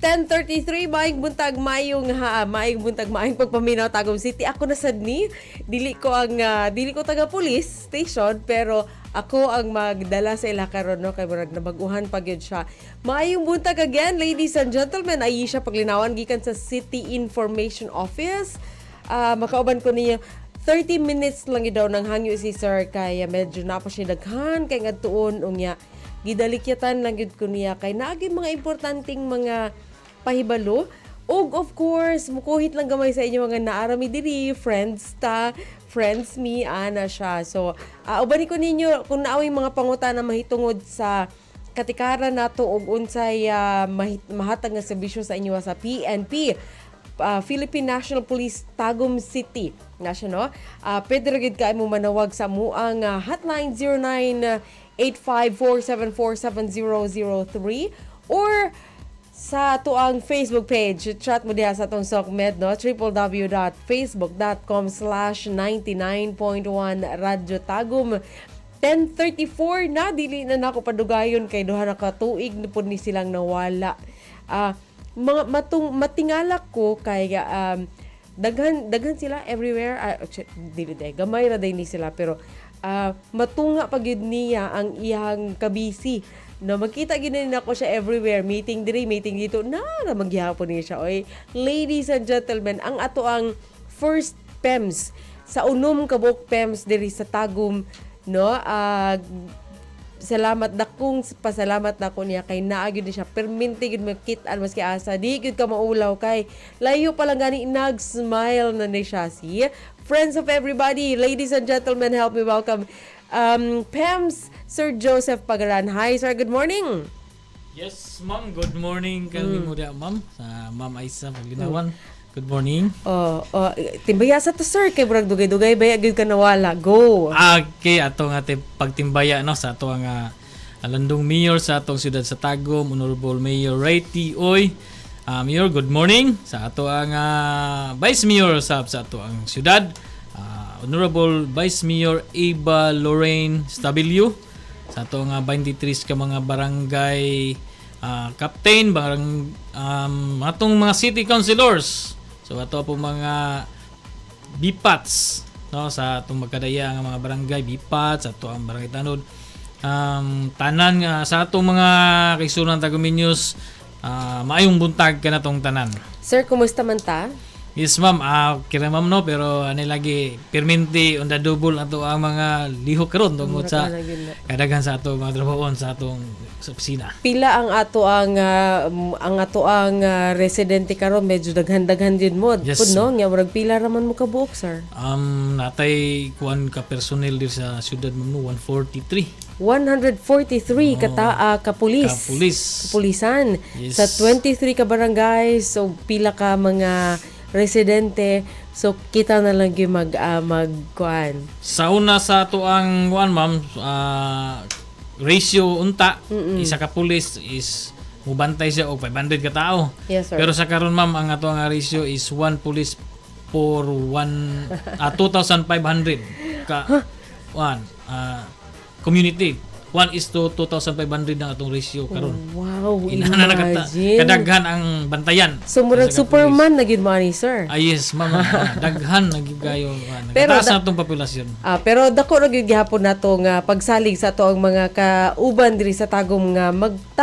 10:33, maayong buntag, maayong ha, maayong buntag, maayong pagpaminaw, Tagum City. Ako na sad ni, dili ko taga police station, pero ako ang magdala sa ila karon, no, kay murag nabaguhan pa gyud siya. Maayong buntag again, ladies and gentlemen. Aisha Paglinawan gikan sa City Information Office. Makauban ko niyo 30 minutes lang yun daw nang hangyo si sir kay medyo na pa siya daghan kay ngadtuon. Unya gidalikyatan lang gyud ko niya kay naagi mga importanteng mga pahibalo. Ug of course, mukuhit lang gamay sa inyo mga naarami diri, friends ta, friends me, ana siya. So, uban ko ninyo kung naaway mga pangutana mahitungod sa katikaran nato og unsay mahatag nga serbisyo sa inyo sa PNP, Philippine National Police Tagum City. Na siya, no? Pwede ra gyud kay mo manawag sa muang hotline 0985474703 or sa atuang Facebook page. Chat mo diha sa atong SOCMED, no? www.facebook.com/99.1 Radyo Tagum. 10:34 na, dili na nako padugayon kay 2 na ka tuig na pud ni silang nawala. Mga matung matingala ko kay daghan daghan sila everywhere. Dili day, gamay ra day ni sila, pero matunga pa gyud niya ang iyang kabisi. No, magkita gyud na nako siya everywhere, meeting diri, meeting dito, na ra magyapon niya siya. Oy, ladies and gentlemen, ang ato ang first PEMS sa 6 ka buok PEMS diri sa Tagum, no? Salamat, dakong pasalamat nako niya kay naa gyud ni siya perminti gyud makit-an maski asa. Di gyud ka maulaw kay layo pa lang gani, nag-smile na ni siya. See, friends of everybody, ladies and gentlemen, help me welcome PEMS Sir Joseph Pagaran. Hi sir, good morning. Yes, ma'am. Good morning kami mo diya, ma'am. Sa Ma'am Aisa Paglinawan. Good morning. Oh, timbaya sa to, sir, kay murag dugay-dugay baya gyud ka nawala. Go. Ah, okay, ato nga te pagtimbaya, no, sa ato nga landong mayor sa atong siyudad sa Tagum, Honorable Mayor Ray T. Uy. Mayor, good morning. Sa ato ang Vice Mayor sa ato ang siyudad, Honorable Vice Mayor Eva Lorraine Stabilio. Sa ato nga 23 ka mga barangay captain, atong mga city councilors. So ato po mga BIPATS, no, sa atong magkadaya nga mga barangay BIPATS, ato ang barangay tanod, tanan nga sa atong mga kaigsuonan Tagumenyos, maayong buntag kanatong tanan. Sir, kumusta man ta? Yes ma'am, kira ma'am, no, pero ano lagi, perminti on the double ato ang mga lihok karon tungod sa Mura ka na gyud na. Kadaghan sa ato mga trabahoon sa atong sa opisina. Pila ang ato ang residente karon? Medyo daghan-daghan din mo. Yes. Pud no, nga murag pila ra man mo kabuok, sir? Natay kuan ka personnel dir sa syudad ma'am, no, 143. 143 ka pulis. Ka pulis. Kapulisan. Yes. Sa 23 ka barangay, so pila ka mga residente. So kita na lang yung mag kuan. Sa una sa ato ang kuan ma'am, ratio unta, isa ka pulis is mubantay siya og 500 ka tao. Yes, sir. Pero sa karon ma'am, ang ato ang ratio is 1 police for 1 2,500 ka one community. 1 is to 2,500 ang atong ratio karon. Wow, Inana na imagine. kadaghan ang bantayan. So murag Isa ka Superman na gyud mo ani, sir. Ah, yes, ma'am. Daghan na gyud kayo. Pero Nagataas na atong populasyon. Pero dako ra gyud gihapon nato nga pagsalig sa ato ang mga kauban diri sa Tagum nga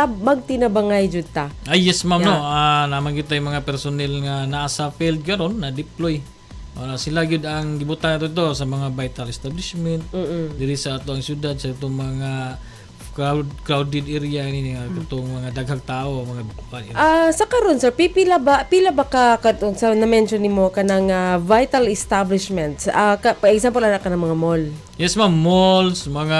magtinabangay jud ta. Ay, yes ma'am, no. Naman gyud tayo mga personnel nga naa sa field karon na deploy. Wala sila gyud ang gibutang nato to sa mga vital establishment diri sa ato ang syudad, sa atong mga crowded area ni nga katong mga daghang tao, mga Sa karon sir, pipila ba pila ba ka katong sa na-mention nimo kanang vital establishments? Pa example ana kanang mga mall. Yes ma'am, malls, mga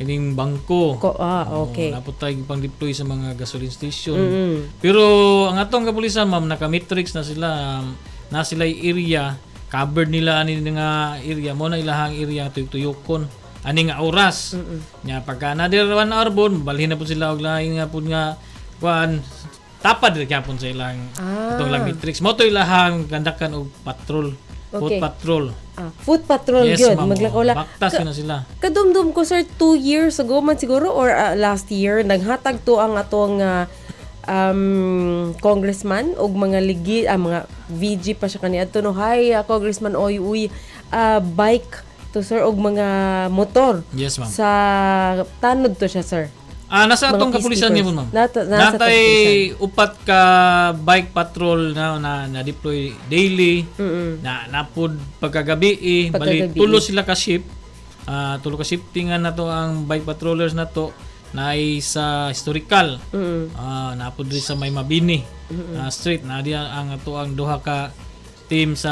ining bangko. Ko, okay. Oh, napot tayo pang deploy sa mga gasoline station. Pero ang atong kapulisan ma'am, naka-matrix na sila, na sila area covered nila ani nga area mo na ilahang area tuyok-tuyokon ani nga oras. Nya pagka na dir 1 hour bon, balhin na pud sila og lain nga pud nga kuan, tapad ra gyapon sa ilang atong lang matrix. Mo to ilahang gandakan og patrol. Foot patrol. Foot patrol Yes, gyud ma'am. Maglakaw la. Baktas yun na sila. Kadumdum ko sir, 2 years ago man siguro or last year, naghatag to ang atong congressman og mga ligi, mga VG pa siya kaniadto, no. Hi, Congressman Oy Uy, bike to, sir, og mga motor. Yes, ma'am. Sa tanod to siya, sir. Nasa Mga atong kapulisan peacekeepers. gyud, ma'am. Nasa Natay upat ka bike patrol na na, na deploy daily. Na napud pagkagabi eh, bali Pagkagabi. tulo sila ka shift. Tulo ka shiftingan na to ang bike patrollers na to naay sa historical. Napud diri sa may Mabini street na diya ang ato ang duha ka team sa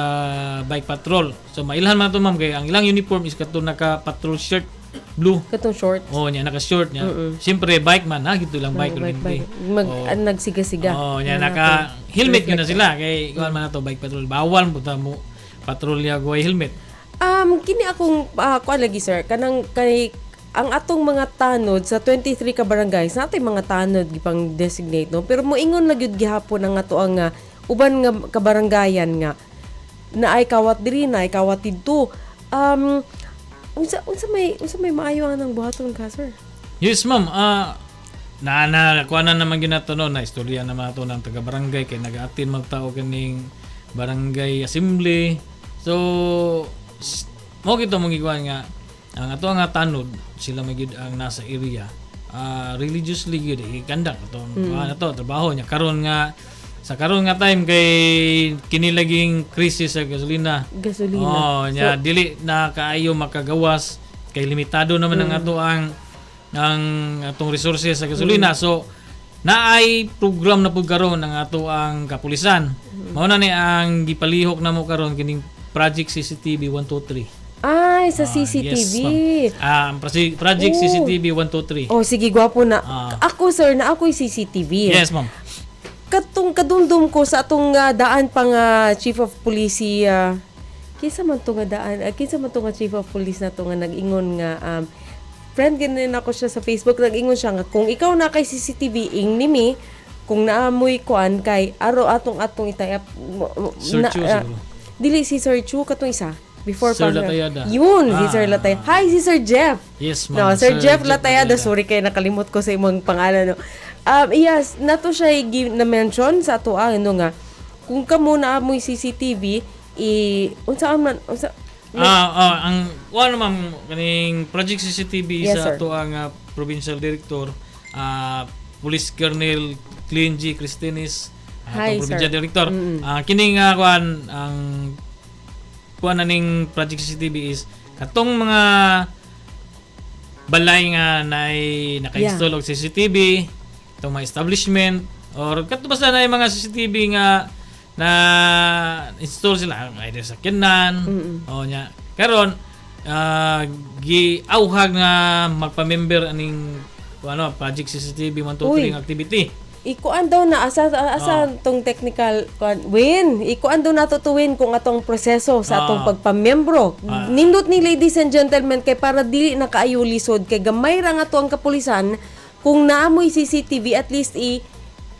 bike patrol. So mailhan man to, ma'am, kay ang ilang uniform is kato naka patrol shirt blue. Katong short. Oh, niya naka short niya. Siyempre bike man ha, gito lang bike Bike, rin. bike. Mag, nagsiga-siga. Oh, niya naka helmet yun na sila kay kuan man na to bike patrol. Bawal mo ta mo patrolya way helmet. Kini akong kuan lagi, sir, kanang kay ang atong mga tanod sa 23 ka barangays, natay mga tanod gipang designate, no, pero moingon na gyud gihapon ang ato ang uban nga kabarangayan nga naay kawat diri, naay kawat didto. Unsa may maayo ang buhaton ka, sir? Yes, ma'am. Na na kuan na naman ginato, no, na istorya naman ato ng taga barangay kay nag-attend man tao kining barangay assembly. So mo gito mong gikuan nga ang ato nga tanod sila may gyud ang nasa area. Religiously gyud eh, conduct ato ato trabaho niya karon nga sa karon nga time kay kini laging krisis sa gasolina. Gasolina. Oh, nya dili na kaayo makagawas kay limitado naman ang ato ang atong resources sa gasolina. So naay program na pud karon ang ato ang kapulisan. Mao na ni ang gipalihok namo karon kining Project CCTV 123. Ay, sa CCTV. Yes, ma'am. Ang Project CCTV 123. Oh, sige, gwapo na. Ako, sir, na ako'y CCTV. Yes, ma'am. Katong kadumdum ko sa atong daan pang chief of police si kinsa man to nga daan, kinsa man to nga chief of police na to nga nag-ingon nga friend ganin ako siya sa Facebook, nag-ingon siya nga kung ikaw na kay CCTV ing nimi kung naamoy kuan kay aro atong atong itay up Sir na, Chu siguro. Dili si Sir Chu, katong isa before Sir pa. Latayada. Yun, si Sir Latayada. Hi, si Sir Jeff. Yes, No, ma'am. Sir Jeff Latayada, sorry kay nakalimot ko sa imong pangalan, no. Yes, nato siya na mention sa ato ano nga kung kamo na amoy CCTV i unsa man unsa? Ang kuan, ma'am, kaning Project CCTV Yes, sa sir. ato ang provincial director, Police Colonel Clint G. Cristinis, Hi, atong provincial sir. director. Kining kuan ang kuan na ning Project CCTV is katong mga balay nga naay naka-install og CCTV, itong mga establishment or kato basta na mga CCTV nga na install sila either sa kinan o nya karon giauhag nga magpa-member aning ano Project CCTV 123 Uy. nga activity. Ikuan daw na asa asa tong technical kuan win ikuan daw nato to win kung atong proseso sa atong pagpamiyembro. Nindot ni, ladies and gentlemen, kay para dili na kaayo lisod kay gamay ra nga to ang kapulisan. Kung naamoy CCTV, at least i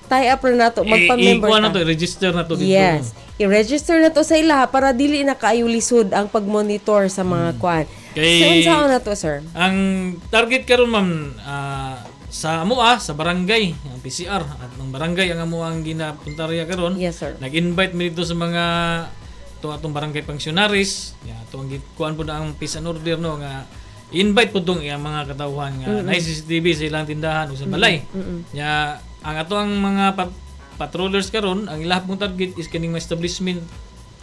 tie up ra nato, magpa-member I-kuan ta. na to, i-register na to dito. Yes. I-register na to sa ilaha para dili na kaayo lisod ang pag-monitor sa mga kuan. Kay- So unsaon na to, sir? Ang target karon, ma'am, sa amoa sa barangay, ang PCR at ang barangay ang amo ang ginapuntarya karon. Yes, sir. Nag-invite mi dito sa mga to atong barangay functionaries. Ya, ato ang gikuan po na ang peace and order, no, nga invite po tong iyang mga katawhan nga naay CCTV sa ilang tindahan o sa balay. Ya, ang ato ang mga patrollers karon, ang ilang pong target is kining mga establishment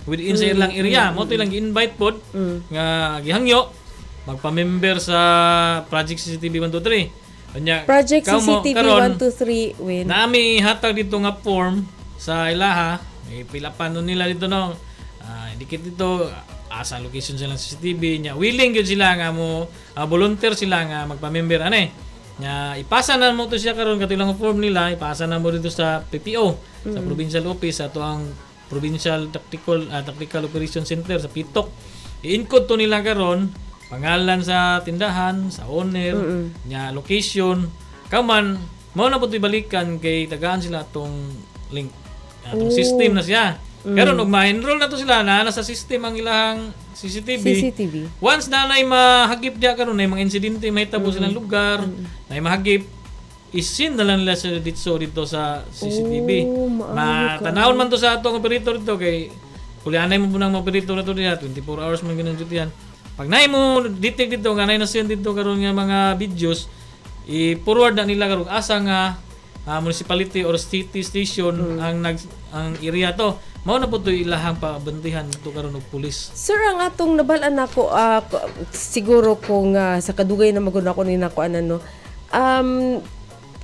within sa ilang area. Mo to ilang gi-invite pod nga gihangyo magpa-member sa Project CCTV 123. Unya, Project kamo, CCTV karon, 123 win. Nami hatag dito nga form sa ilaha, may pilapan nun nila dito, no. Dikit dito asa location sila ng CCTV nya. Willing gyud sila nga mo volunteer sila nga magpa-member ane. Nya ipasa na mo to siya karon kato ilang form nila, ipasa na mo dito sa PPO, sa provincial office ato ang Provincial Tactical Operation Center sa Pitok. I-encode to nila karon pangalan sa tindahan, sa owner, nya location. Kaman mao na po ito ibalikan kay tagaan sila atong link atong system na siya. Karon og ma-enroll na to sila na nasa system ang ilang CCTV. CCTV. Once na nay mahagip diya karon, nay mga insidente mahitabo silang lugar, nay mahagip, I-send na lang nila sa dito dito sa CCTV. Oh, maayo. Matanawon man to sa atong operator dito kay kulianay mo po ng operator na to diha, 24 hours man ganun duty yan. Pag naay mo detect dito nga naay na send dito karon nga mga videos, i-forward na nila karon asa nga municipality or city station ang nag ang area to. Mao na po to ilahang pabantihan to karon og pulis. Sir, ang atong nabal-an nako, siguro kung sa kadugay na maguna ko ni nako ano,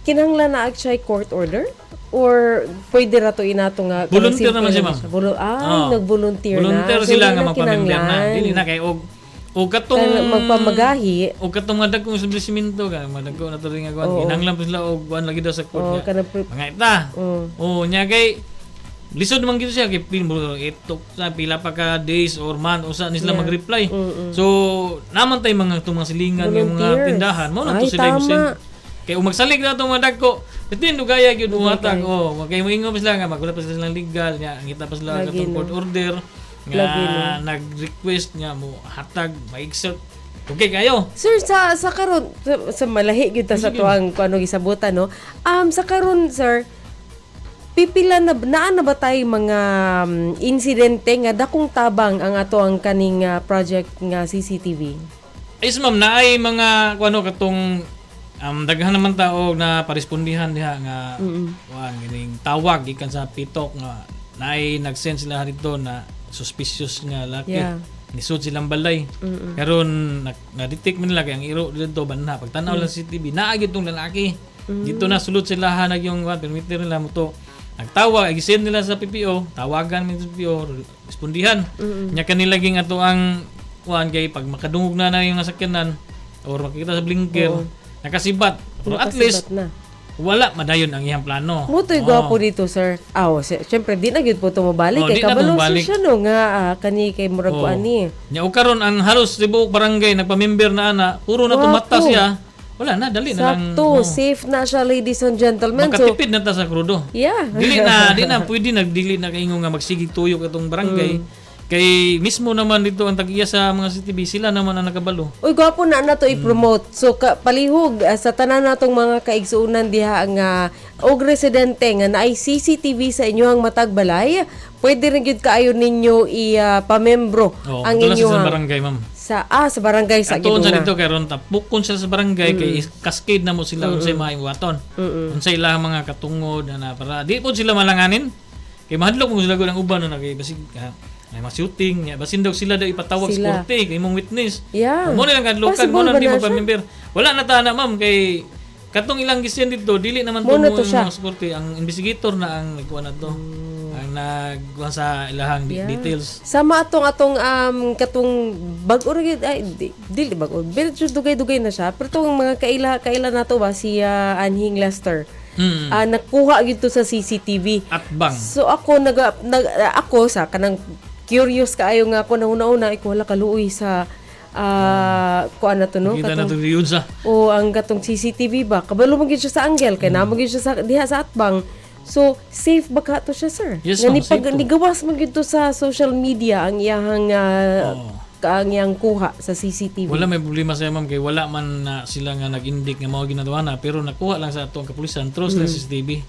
kinahanglan na siya court order or pwede ra to inato nga kanang Volunteer simple naman siya, lang ma'am. siya? Ay, Oo. nag-volunteer na. Volunteer So, sila di nga na magpamember na. kinahanglan. Dili na kay og katong Kanang magpamagahi. Og katong mga dagkong establishmento ka, mga dagko na to rin nga kuan. Kinahanglan pa sila og kuan lagi daw sa court Oo, nga. kanang Mga ita. Oh, nya kay lisod man gid siya kay pin bro itok sa pila pa ka days or month usa ni sila mag-reply. So naman tay mga itong mga silingan yung mga Volunteers. tindahan mo na to Ay, sila yung tama. send. Kay umagsalig na itong mga dagko. Bitin dugaya gyud umatag. Oh, kay moingon pa sila nga magwala pa sila silang legal nya ngita pa sila Lagi, katong no? court order nga Lagi, no? nag-request nga mo hatag ma-exert. Okay kayo. Sir, sa karon sa malahi gyud ta sa tuang kung ano gisabutan, no. Sa karon, sir, pipila na naa na ba tay mga insidente nga dakong tabang ang ato ang kaning project nga CCTV? Yes ma'am, naay mga kuano katong daghan naman tao na parespondihan diha nga kuan gining tawag gikan sa pitok nga naay nag-send sila dito na suspicious nga laki. Nisud silang balay. Karon na-detect man nila kay ang iro dito banha. Pag tan-aw lang sa CCTV, naa gyud tong lalaki. Dito na sulod sila hanag yung kuan permitter nila mo to. Nagtawag, i-send nila sa PPO, tawagan mi sa PPO, respondihan. Nya kanila ging ato ang kuan kay pag makadungog na na yung sakyanan or makita sa blinker, nakasibat. Pero at least Nakasibat na. wala madayon ang iyang plano. Mo to'y gwapo dito, sir. Aw, syempre di na gyud po tumubalik Oh, kay di na kabalo tumubalik. siya no nga kani kay murag kuan ni. Nya og karon ang halos tibuok barangay nagpa-member na ana, puro na Gwapo. tumata siya. Wala na, dali na lang. Sakto, safe na siya, ladies and gentlemen. So, Makatipid na ta sa krudo. Dili na, di na pwede nagdili na kaingon nga magsigig tuyok atong barangay. Kay mismo naman dito ang tag-iya sa mga CCTV, sila naman ang nakabalo. Uy, gwapo na na to i-promote. So, palihog sa tanan natong mga kaigsuonan diha nga og residente nga naay CCTV sa inyohang matag balay, pwede rin gyud kaayo ninyo i-pamembro Oh, ang ang sa inyohang barangay, ma'am. sa barangay sa Atuon sa Giduna. dito kay ron tapukon sila sa barangay kay cascade na mo sila unsay maayong buhaton. Unsay ilang mga katungod na, na para di po sila malanganin. Kay mahadlok mo sila gud ang uban no, na kay basig ay mga shooting nya basin daw sila daw ipatawag sa Sila. korte kay imong witness. Mo nilang kadlukan Possible mo na ba di na mo siya? pamember. Wala na ta na ma'am kay katong ilang gisend dito dili naman Mo na to to siya. mga korte, ang investigator na ang nagkuan na to. Ang nagkuan sa ilahang details. Sama atong atong katong bag-o ra gyud, ay di, dili bag-o. Medyo dugay-dugay na siya. Pero tong mga kaila kaila nato ba si Anhing Lester. Nakuha gyud to sa CCTV. At bang. So ako nag ako sa kanang curious kaayo nga ako na una-una iko wala kaluoy sa kuan na to no Kita na katong to yun sa o ang katong CCTV ba kabalo man gyud siya sa angle kay naa man gyud siya sa diha sa atbang. So safe ba ka to siya, sir? Yes, nga ma'am, ni pag safe to. nigawas man gyud to sa social media ang iyahang Oo. ang iyang kuha sa CCTV. Wala may problema sa ma'am kay wala man na sila nga nag-indic nga mao ginagawa na pero nakuha lang sa ato ang kapulisan through sa CCTV.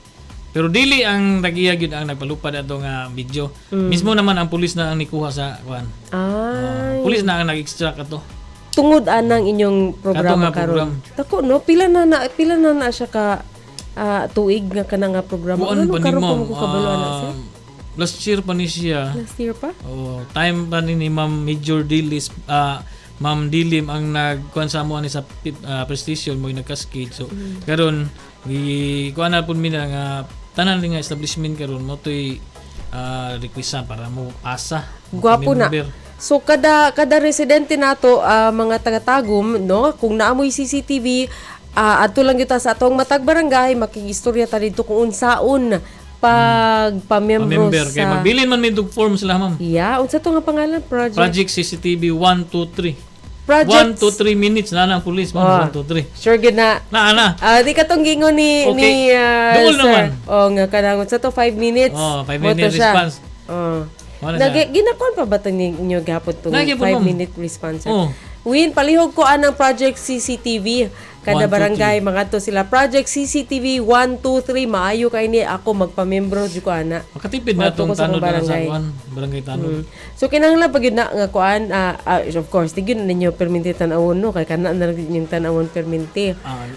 Pero dili ang tagiya gyud ang nagpalupad ato nga video. Mismo naman ang pulis na ang nikuha sa kuan. Ay, Pulis na ang nag-extract ato. Tungod anang inyong programa Kato nga program. karon. Dako no, pila na na siya ka tuig nga kana nga programa? Kuan Ano pa ni karon ma'am. pa mo ko kabalo ana, sir? Last year pa ni siya. Last year pa? Oh, time pa ni Ma'am Major Dilis, Ma'am Dilim ang nagkuan sa amo ani sa prestation mo nagkaskade. So karon gi kuan na pud mi na nga tanan nga establishment karon mo toy request para mo asa. Mo Gwapo na. member. So kada kada residente nato mga taga-Tagum no, kung naamoy CCTV, adto lang gyud ta sa atong matag barangay, makigistorya ta didto kung unsaon pag pamiyembro Member kay sa magbilin man may dug form sila, ma'am. Yeah, unsa to nga pangalan, project? Project CCTV 1 2 3. Project 1 2 3 minutes na na ang pulis, ma'am. 1 2 3. Sure gyud na. Na ana. Di katong gingon ni Okay. ni Duol sir. naman. Oh, nga kanang unsa to, 5 minutes. Oh, 5 Mo to minute siya. response. Oh. Wala Nag siya. ginakuan pa ba to ninyo gihapon tong Nagyapon, 5 ma'am. minute response, sir? Oh. Win, palihog ko anang project CCTV. Kada 1, 2, barangay mangadto sila. Project CCTV 1 2 3, maayo kay ni ako magpamembro jud ko ana. Makatipid na Moadto itong ko sa tanod akong na sa barangay. kuan, barangay tanod. So kinahanglan pag yun na nga kuan, of course di gyud na ninyo perminti tan-awon, no, kay kana na lang yung tan-awon perminti.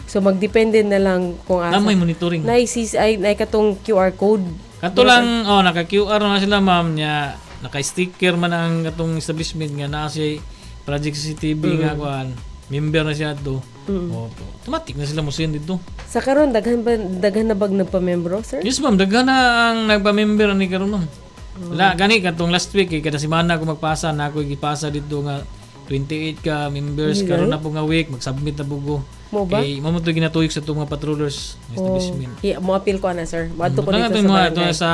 So magdepende na lang kung Na asa. may monitoring. Nay sis ay nay katong QR code. Kato lang, oh, naka-QR na sila, ma'am, niya, naka-sticker man ang katong establishment nga naa siya Project CCTV nga kuan. Member na siya to. Oh, automatic na sila mo send dito. Sa karon daghan na bag nagpamembro, sir? Yes ma'am, daghan na ang nagpa-member ani karon, ma'am. Wala gani katong last week eh, kada semana ako magpasa na ako gipasa dito nga 28 ka members karon na po nga week mag-submit na bugo. Mo ba? Kay mao mo to ginatuyok sa itong mga patrollers ng establishment. Yeah, mo appeal ko ana, sir. Moadto ko Butang dito ato sa yung mga barangay. ato sa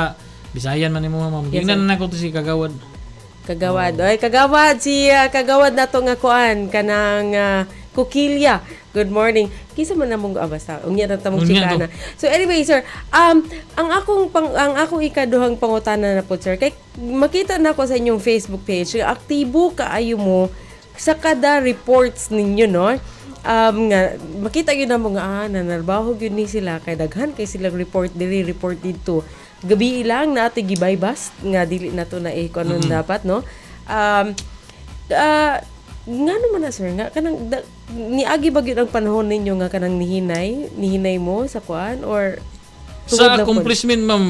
Bisayan man nimo, ma'am. Gingnan na nako to si Kagawad. Kagawad. Oy, Kagawad si Kagawad nato nga kuan kanang Kukilya. Good morning. Kinsa man namong basta unya na tamong Unya chika na. So anyway, sir, ang akong ikaduhang pangutana na po, sir, kay makita na ko sa inyong Facebook page, aktibo kaayo mo sa kada reports ninyo, no? Nga makita gyud namo nga nanarbaho gyud ni sila kay daghan kay silang report diri, report didto. Gabi lang na ati gibaybas nga dili na to na eh kung anong dapat, no? Nga naman na, sir, nga kanang niagi ba gyud ang panahon ninyo nga kanang nihinay nihinay mo sa kuan or Sa tungod na pod? Accomplishment, ma'am,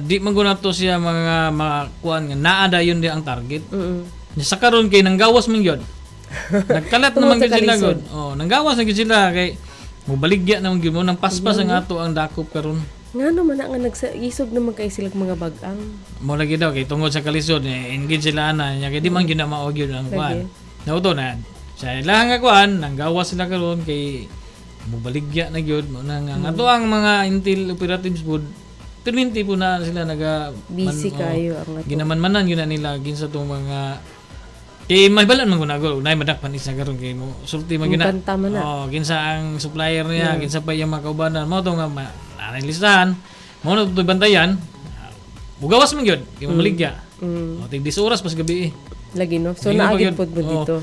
di man gud nato siya mga makuan nga naa dayon di ang target. Sa karon kay nanggawas man gyud. Nagkalat Tungod naman sa gyud sila kalisod. gud. Oh, nanggawas na gyud sila kay mobaligya naman gyud mo nang paspas ang ato ang dakop karon. Nga naman na nga nagsaisog naman kay silang mga bag-ang. Mo lagi daw kay tungod sa kalisod eh, engage sila ana nya kay di man gyud na mao gyud ang kuan. Nauto na sa ilang nga kuan nanggawas sila karon kay mobaligya na gyud mo na nga. Ato ang mga intel operatives pod perminti po na sila naga Busy oh, kayo ang ato. Ginamanmanan gyud na nila kinsa tong mga kay may balan man gud ako nay madakpan isa karon kay mo sulti man gyud na. Mukanta man na. Oh, kinsa ang supplier niya, kinsa pa iyang mga kaubanan mo to nga anay listahan mo na to bantayan. Mugawas man gyud kay mabaligya. Oh, tig 10 oras pas gabi eh. Lagi, no? So Hindi na pa naagid gyud. pod mo Oh. dito.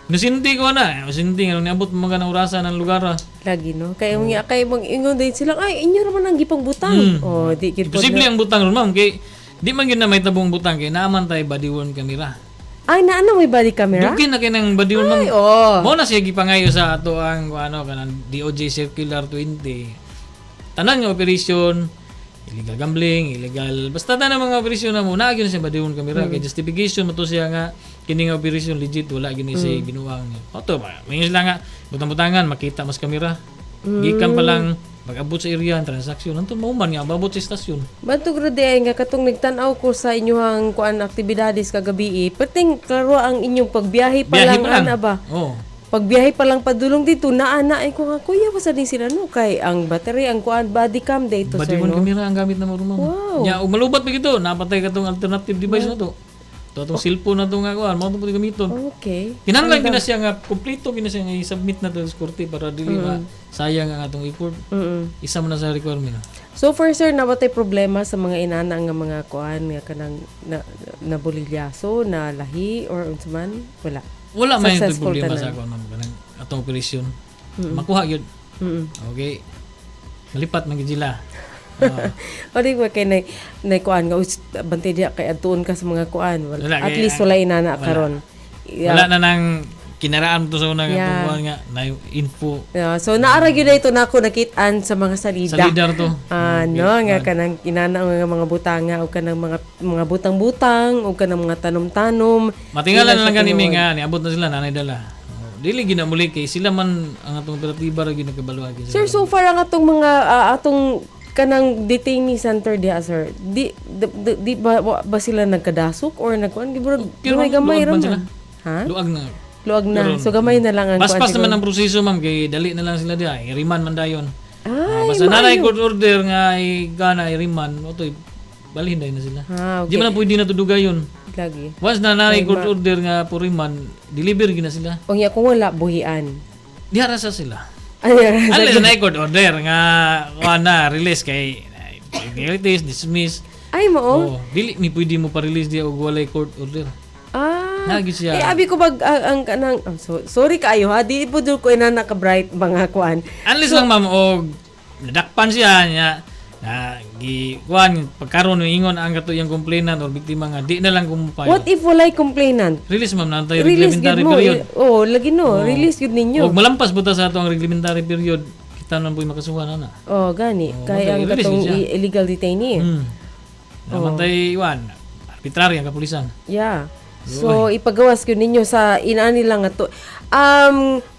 Nusinti ko na, nusinti nga niabot mo mga orasan ng lugar ah. Lagi, no? Kay oh. Kay mong ingon din silang ay inyo raman ang gipangbutang. Oh, di gyud pod. Imposible ang butang ron, ma'am, kay di man gyud na may tabong butang kay naaman tay body worn camera. Ay, naana may body camera? Dukin na kay nang body worn, ma'am. Ay, oh. Mo na siya gipangayo sa ato ang ano kanang DOJ Circular 20. Tanan nga operation, illegal gambling, illegal basta tanan mga operation na mo naa gyud na siya body worn camera kay justification mo to siya nga kini nga operation legit, wala gyud ni siya binuang. Oto ba? May sila nga butang-butangan makita mas kamera. Gikan pa lang pag-abot sa area ang transaksyon nanto mauman nga abot sa istasyon. Bantog ra di ay nga katong nagtan-aw ko sa inyong kuan aktibidades kagabi, perting klaro ang inyong pagbiyahe pa Biyahe lang, pa lang. ana ba? Oh. Pagbiyahe pa lang padulong dito naa na ay ko nga kuya pa sa din sila, no, kay ang battery ang kuan body cam dito, Body sir, worn no. camera ang gamit na mo ma'am. Wow. Nya ug malubat pa gito, napatay katong alternative device na to. To atong cellphone na to nga kuan, mao to pud gamiton. Kinahanglan gyud na siya nga kompleto gyud na siya nga i-submit na to sa korte para dili ma sayang ang atong effort. Isa man na sa requirement. So far, sir, nabatay problema sa mga inana nga mga kuan nga kanang na, na bolilyaso, na lahi or unsa man? Wala. Wala man ito Successful problema tanan. sa kuan, ma'am, kanang atong operation. Makuha gyud. Okay. Malipat man gyud sila. Oh. O di ba kay nay nay kuan nga "Uy, bantay diya kay adtuon ka sa mga kuan." Wala. Wala, At kay- least wala inana karon. Yeah. Wala na nang kinaraan to sa una nga atong kuan nga na info. Yeah, so naara gyud na ito nako nakit-an sa mga salida. Sa leader to. Ano nga kanang inana nga mga butanga o kanang mga butang-butang o kanang mga tanom-tanom. Matingala Dili na lang siya gani mi tinuod. nga niabot na sila nanay dala. Oh, dili gina muli kay sila man ang atong operatiba ra gyud nakabaluag gyud sila. Sir, so far ang atong mga atong kanang detainee center diha, sir. Di ba, ba sila nagkadasok or nagkuan giburag Pero gamay gamay luag ra man man. sila. Ha? Luag na. Luag na. So gamay na lang ang kuan Paspas siguro. naman ang proseso, ma'am, kay dali na lang sila diha. I-remand man dayon. Ay, Basta nanay court order nga i-gana i-remand, otoy balhin dayon na sila. Ah, Di man na pwede na tudugayon. Lagi. Once na nanay court order nga po remand, deliver gyud na sila. Unya kung wala, buhian. Diha ra sa sila. Ay, Unless na court order nga kuan na release kay technicalities, dismiss. Ay mo. Oh, dili mi pwede mo pa-release diha og walay court order. Ah, Nagi siya. Eh, abi ko bag ang kanang oh, so, sorry kaayo ha, di po ko ina naka-bright mga kuan. Unless lang, ma'am, og nadakpan siya niya na gi kuan pagkaron ingon ang kato iyang complainant or biktima nga di na lang kumupay. What if walay complainant? Release, ma'am, na tayo Release gyud reglementary mo. period. Oh, lagi no, release gyud ninyo. Og malampas buta sa ato ang reglementary period, kita man po'y makasuhan ana. Oh, gani. Kay ang i-release katong gyud siya. illegal detainee. Naman tay kuan, arbitrary ang kapulisan. Yeah. So ipagawas gyud ninyo sa inani lang nga to.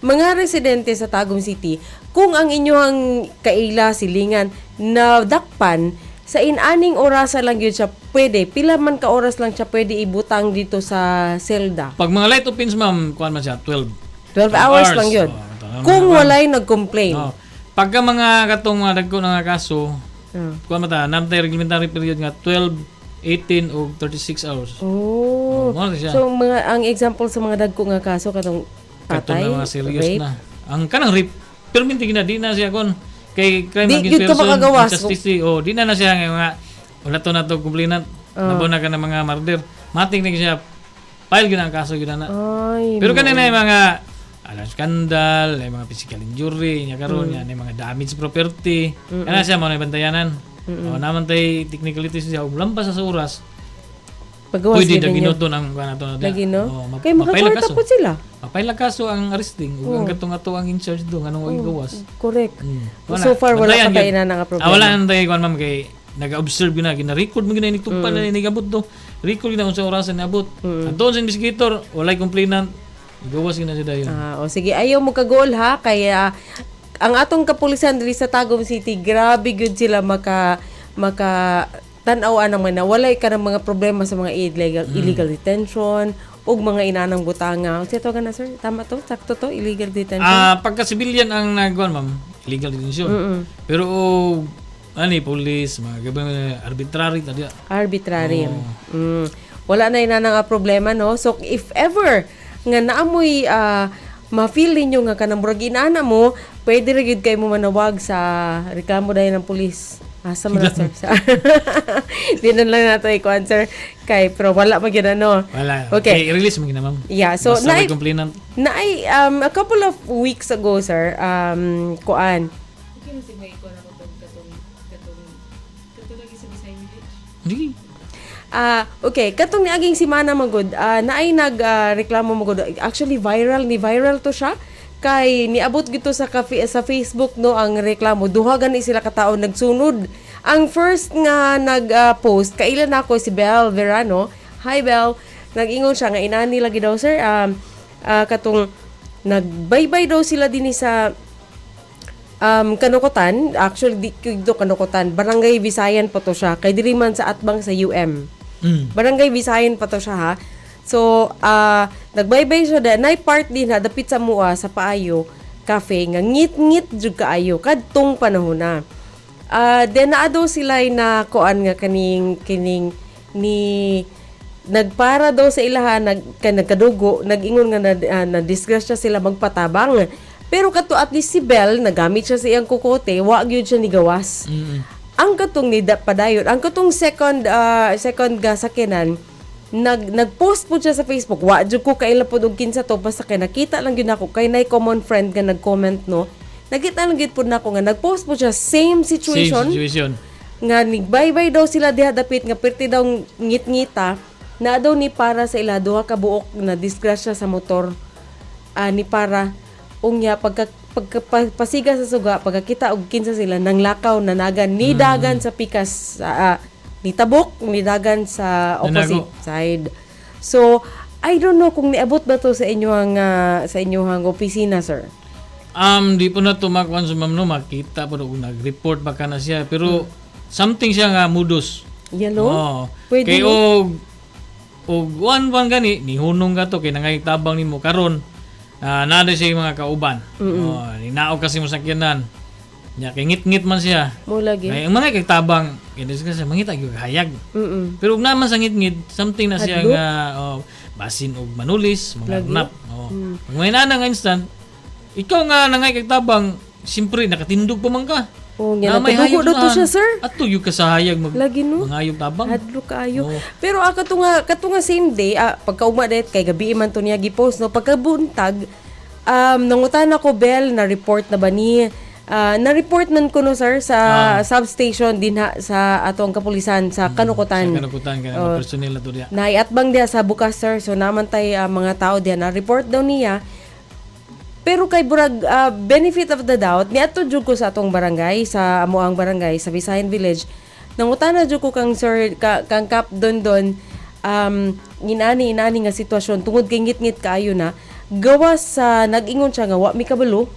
Mga residente sa Tagum City, kung ang inyong kaila silingan na dakpan sa inaning orasa lang gyud siya pwede, pila man ka oras lang siya pwede ibutang dito sa selda? Pag mga light offense, ma'am, kuan man siya 12. 12 hours lang yun. Oh, Kung walay nag-complain. Oh. Pagka mga katong mga dagko na nga kaso, kuan man ta, naa tay reglementary period nga 12, 18 o 36 hours. Oh. Mao na siya. So mga ang example sa mga dagko nga kaso, katong Kato patay, na mga serious rape. na. Ang kanang rape, pero minti na di na siya kon kay crime Di against gyud ka person, makagawas. injustice, oh, di na na siya nga mga wala to na to complainant, nabaw na ka ng mga murder. Matik na siya, file gyud ang kaso gyud na. Ay, Pero kanina yung mga alam skandal, yung mga physical injury, nya karon mm. yung mga damage property. Kana siya mo na bantayanan. Oh, naman tay technicalities siya ug lampas sa oras. Pagawas Pwede gyud ninyo. daginuton ang kuan ato na. Lagi no? Oh, Kay mapaila makakwarta kaso. po sila. Mapaila kaso ang arresting ug ang katong ato ang in charge do nganong oh. gawas. Correct. Wala. So far wala Bantayan pa tayo yun. na nga problema. Ah, wala nang tayo kuan, ma'am, kay naga-observe gyud na, gina-record mo gyud na inigtugpa na inigabot do. Record gyud na unsa orasan niabot. Adto sa investigator, walay complainant. Gawas gyud na siya dayon. Ah, o sige, ayaw mo kagool ha, kaya ang atong kapulisan diri sa Tagum City, grabe gyud sila maka maka tan-aw anang mga walay ka ng mga problema sa mga illegal illegal detention ug mga inanang butanga. Unsa to na, sir? Tama to? Sakto to? Illegal detention? Ah, pagka civilian ang nagkuan, ma'am, illegal detention. Pero og ani police, mga gabi arbitrary ta diya. Arbitrary. Wala na inanang problema, no? So, if ever nga naamoy ma-feel ninyo nga kanang murag inana mo, pwede ra gyud kay mo manawag sa reklamo dahil ng pulis. Asa man na, sir? Di na lang nato i-kuan, sir. Kay, pero wala man gyud ano. Wala. Okay. Kay release mo gina, ma'am. Yeah, so basta may complainant. Naay a couple of weeks ago, sir, kuan. Okay na sig may ikaw na katong katong katong katong lagi sa Bisaya Village. Hindi. Ah, okay, katong niaging simana magud, naay nag reklamo magud. Actually viral ni viral to siya kay niabot gito sa cafe, sa Facebook no, ang reklamo. Duha gani sila ka tawo nagsunod. Ang first nga nag post, kaila nako si Bel Verano. Hi, Bel. Nag-ingon siya nga inani lagi daw, sir, katong nagbaybay daw sila dinhi sa Kanukutan, actually di do Kanukutan, Barangay Visayan pa to siya kay diri man sa atbang sa UM. Barangay Visayan pa to siya ha. So, nagbaybay siya da nay part din ha dapit sa mua sa Paayo Cafe nga ngit-ngit jud kaayo kadtong panahon na. Then naa daw sila na kuan nga kaning kining ni nagpara daw sa ilaha nag ka, nagkadugo, nag-ingon nga na, na disgrasya sila magpatabang. Pero kato at least si Bell nagamit siya sa iyang kukote, wa gyud siya nigawas. Ang katong ni padayon, ang katong second second ga sakyanan, nag nag-post po siya sa Facebook. Wa jud ko kaila pod og kinsa to, basta kay nakita lang gyud nako kay nay common friend nga nag-comment no. Nakita lang gyud pod nako nga nag-post po siya, same situation Same situation. Nga nigbaybay daw sila diha dapit nga perti daw ngit-ngita na daw ni para sa ila duha ka buok na disgrasya sa motor, ni para unya pagka, pagka pasiga sa suga, pagkakita og kinsa sila nang lakaw nanagan ni dagan sa pikas ni tabok ni dagan sa opposite Nanago. side. So I don't know kung niabot ba to sa inyong opisina, sir. Di po na to makuan sa ma'am no, makita po kung nag-report ba ka na siya. Pero something siya nga modus. Yellow. Oo. Pwede Kay no? og og one one gani nihunong ka to kay nangaytabang nimo karon. Naa siya yung mga kauban. Oh, ninaog kasi mo sakyanan. Nya kay ngit-ngit man siya. Mo lagi. Kay ang mga kay tabang kay kasi mangita gyud hayag. Pero ug naman sa ngit-ngit, something na siya nga oh, basin og manulis, mga nap. Oh. Pag may nana nga instant, ikaw nga nangay kag tabang, siyempre nakatindog pa man ka. Oh, nga Na may nagkadugo hayop daw to na. siya, sir. Ato yung kasahayag mag Lagi no. mangayog tabang. Hadlo kaayo. Oo. Pero kato nga same day, pagkaugma det kay gabi man to niya gi-post, no, pagkabuntag nangutan ako Bell na report na ba ni. Na-report man kuno, sir, sa substation dinha sa atong kapulisan sa Kanukutan. Sa Kanukutan kay mga personnel na to diya. Naiatbang diha sa bukas, sir. So namantay mga tao diha na report daw niya. Pero kay burag benefit of the doubt, niadto jud ko sa atong barangay, sa amoang barangay sa Visayan Village. Nangutana jud ko kang sir kang Kap Don Don inani inani nga sitwasyon tungod kay ngit-ngit kaayo na gawas sa nag-ingon siya nga wa mi kabalo.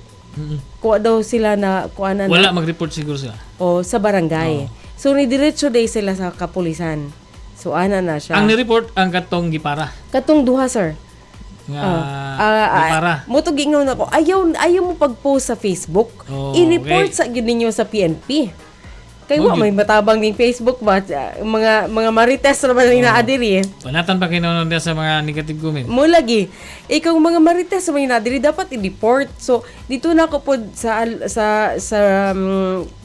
Kuha daw sila na kuha na Wala mag-report siguro sila. O sa barangay. So ni diretso day sila sa kapulisan. So ana na siya. Ang ni-report ang katong gipara. Katong duha, sir. Nga Ah, gipara. Mo to giingon ako, ayaw ayaw mo pag-post sa Facebook. Oh, I-report okay. sa gyud ninyo sa PNP. Kay Mo wa may matabang ning Facebook ba mga marites ra man naa diri. Panatan pa kinonon diya sa mga negative comment. Mo lagi. Ikaw mga marites sa mga naa diri dapat i-report. So dito na ako pod sa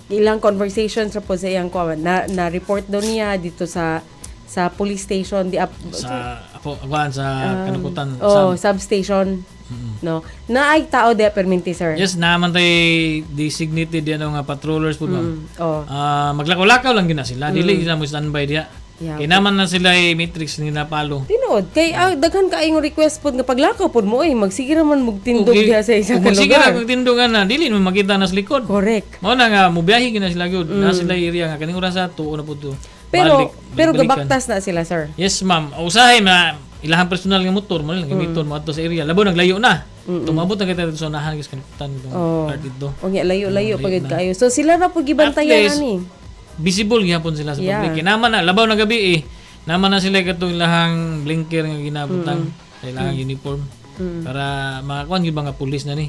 ilang conversations ra pod sa iyang kuwan na, na report daw niya dito sa police station di up, Sa ako kuan sa Kanukutan. Oh, substation. No. Naay tao di perminti, sir. Yes, naman tay designated yan nga patrollers po, ma'am. Oh. Ah, maglakaw-lakaw lang gina sila. Dili sila mo standby diya. Yeah. Kay naman na sila ay matrix nga napalo. Tinuod kay daghan kaayong request pod nga paglakaw pod mo eh magsige ra man mugtindog diha sa isa Kung ka magsige ra lugar. kung tindog na, dili man makita na sa likod. Correct. Mao na nga mubiyahe gina sila gyud. Na sila area nga kaning oras tuo na po to. Pero Balik, pero balik-balikan. gabaktas na sila, sir. Yes, ma'am. Usahay ma ilahang personal nga motor mo lang gamiton mo adto sa area. Labo naglayo na. Tumabot na kita dito sa unahan guys Kanukutan itong part dito. Unya layo-layo pa gyud kaayo. So sila ra pud gibantayan At least, ani. Visible gihapon sila sa public. Kay naman na labaw na gabi eh. Naman na sila katong ilahang blinker nga ginabutang sa ilahang uniform para makakuan gyud ba nga pulis na ni.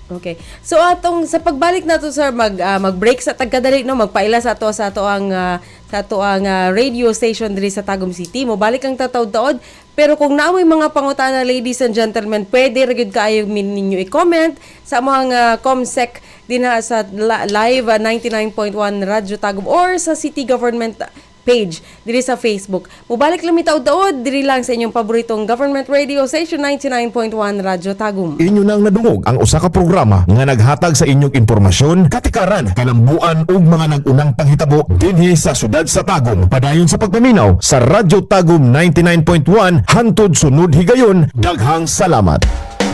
Okay. So atong sa pagbalik nato, sir, mag-break sa tagkadali, no, magpaila sa ato ang radio station diri sa Tagum City. Mobalik ang tataud-taod, pero kung naamoy mga pangutana, ladies and gentlemen, pwede ra gyud kaayo min ninyo i-comment sa among comsec dinha sa live 99.1 Radyo Tagum or sa city government page diri sa Facebook. Mobalik lang mi taud-taod diri lang sa inyong paboritong government radio station 99.1 Radyo Tagum. Inyo nang nadungog ang usa ka programa nga naghatag sa inyong impormasyon, katikaran, kalambuan ug mga nag-unang panghitabo dinhi sa syudad sa Tagum. Padayon sa pagpaminaw sa Radyo Tagum 99.1 hantod sunod higayon. Daghang salamat.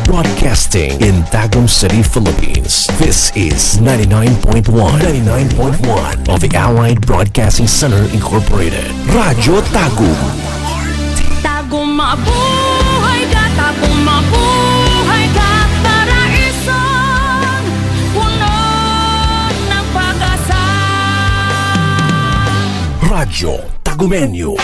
Broadcasting in Tagum City, Philippines. This is 99.1. 99.1 of the Allied Broadcasting Center Incorporated. Radyo Tagum. Tagum mabuhay ka, Tagum mabuhay ka, para isang puno ng pag-asa. Radyo Tagumenyo.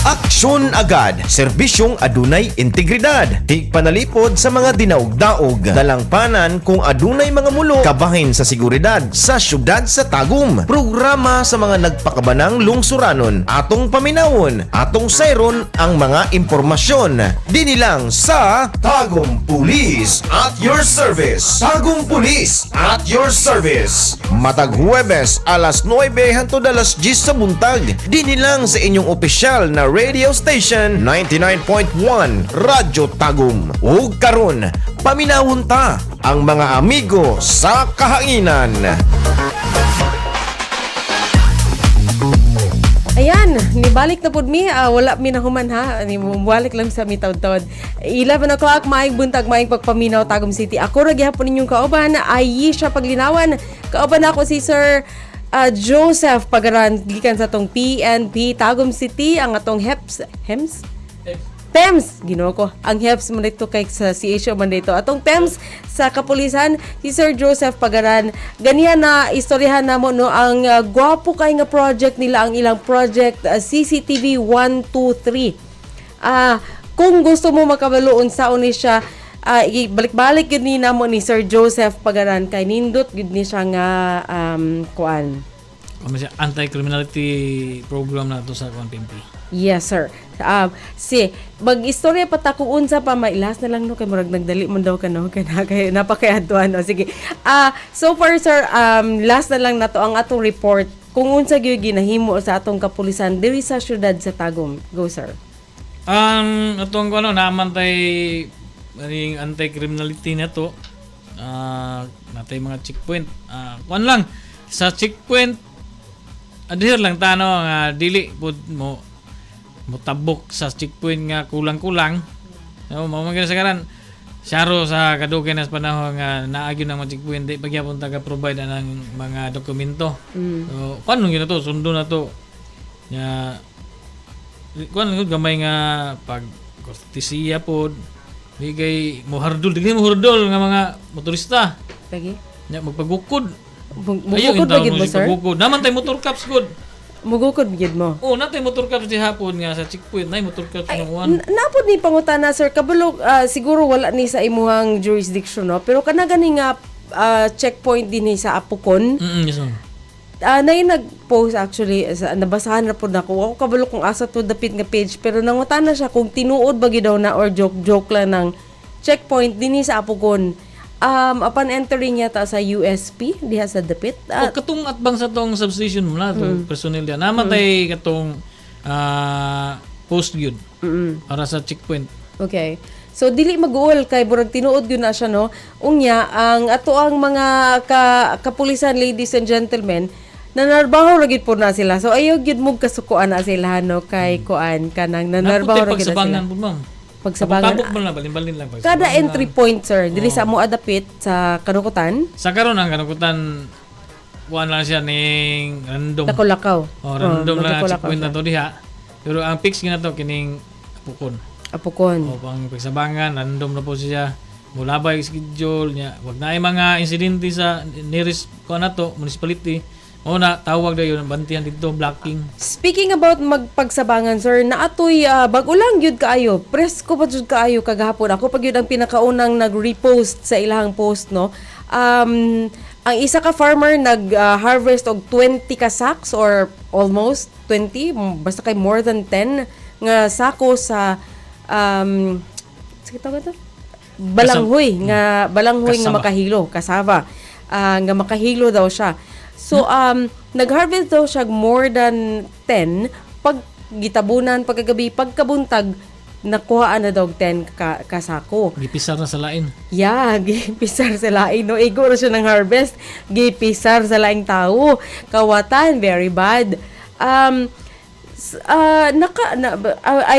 Aksyon agad, serbisyong adunay integridad. Di panalipod sa mga dinaog-daog. Dalangpanan kung adunay mga mulo, kabahin sa seguridad sa syudad sa Tagum. Programa sa mga nagpakabanang lungsuranon. Atong paminawon, atong sayron ang mga impormasyon. Dini lang sa Tagum Police at your service. Tagum Police at your service. Matag Huwebes alas 9 hangtod alas 10 sa buntag. Dini lang sa inyong opisyal na radio station 99.1 Radyo Tagum. Ug karon, paminawon ta ang mga amigo sa kahanginan. Ayan, nibalik na pud mi. Wala mi nahuman ha. Ni balik lang sa mi taud-taud. 11 o'clock, maayong buntag, maayong pagpaminaw, Tagum City. Ako ra gihapon ninyong kauban, Ayesha Paglinawan. Kauban ako si Sir Joseph Pagaran gikan sa atong PNP Tagum City, ang atong HEPS, HEMS? PEMS, Ginoo ko. Ang HEPS man dito kay sa CHO man dito. Atong PEMS sa kapulisan, si Sir Joseph Pagaran. Ganihan na istoryahan namo, no, ang gwapo kay nga project nila, ang ilang project CCTV 123. Kung gusto mo makabalo unsaon ni siya, balik-balik yun ni namo ni Sir Joseph Pagaran kay nindot gyud ni siya nga kuan. Kung siya anti-criminality program na to sa kuan PNP. Yes, sir. Si mag-istorya pa ta kung unsa pa may last na lang, no, kay murag nagdali man daw ka, no, kay na kay napakaadtuan, no. Sige. So far, sir, last na lang nato ang atong report kung unsa gyud ginahimo sa atong kapulisan diri sa syudad sa Tagum. Go, sir. Ang atong ano naman tay aning anti-criminality na to. Natay mga checkpoint. Kuan lang sa checkpoint, adhere lang ta, no, nga dili pud mo motabok sa checkpoint nga kulang-kulang. No, mao man gyud sa karan. Syaro sa kadugay na sa panahon nga naagyo ng mga checkpoint, di pagyapon ta ka provide ang mga dokumento. So, kuan lang gyud na to, sundo na to. Nya kuan lang gud gamay nga pag kortesiya pod, di kay mohardol, di kay mohardol nga mga motorista. Lagi. Nya magpagukod. Mugukod ba Ayaw, gyud mo, sir? Pagukod. Naman tay motor cops gud. Mugukod gyud mo. Oh, natay motor cops di hapon nga sa checkpoint, nay motor cops nga kuan. Napod ni pangutana, sir, kabalo, siguro wala ni sa imuhang jurisdiction, no, pero kana gani nga checkpoint din ni sa Apukon. Yes, ma'am. Na yung nag-post actually sa, nabasahan na po na ako. Ako kabalo kung asa to dapit nga page, pero nangutana siya kung tinuod ba gyud daw na or joke-joke lang ng checkpoint dinhi sa Apukon. Upon entering yata sa USP diha sa dapit. O katong atbang sa tong substation mo na to personnel diyan. Naman tay katong post gyud para sa checkpoint. Okay. So dili mag-uol kay burag tinuod gyud na siya, no. Unya ang ato ang mga kapulisan, ladies and gentlemen, nanarbaho ra gyud po na sila. So ayaw gyud mo kasukuan na sila, no, kay kuan kanang nanarbaho Naputay ra gyud na sila. pagsabangan po, ma'am. Pagsabangan. Tabok mo na, balin-balin lang. Kada Pagsabangan. entry point, sir, dili sa mo adapit sa Kanukutan, Sa karon ang kanukutan, kuan lang siya ning random. Lakaw-lakaw. Oh, random Oh, lang ang magkakulakaw checkpoint siya. na to diha. Pero ang fix gina to kining Apukon. Apukon. O pang pagsabangan, random na po siya. Mulabay schedule niya. Wag na ay mga insidente sa nearest kuan na to, municipality. O na tawag dayon bantihan dito blocking. Speaking about magpagsabangan, sir, naatoy bag-o lang gyud kaayo. Presko pa jud kaayo kagahapon. Ako pa gyud ang pinakaunang nag-repost sa ilahang post, no. Ang isa ka farmer nag harvest og 20 ka sacks or almost 20, basta kay more than 10 nga sako sa sige tawag to? Balanghoy nga balanghoy nga Kasaba. makahilo, kasava. Nga makahilo daw siya. So nag-harvest daw siya more than 10 pag gitabunan pagkagabi, pagkabuntag nakuhaan na daw 10 ka kasako. Gipisar na sa lain. Yeah, gipisar sa lain. No, igo ra siya ng harvest. Gipisar sa laing tao. Kawatan, very bad. I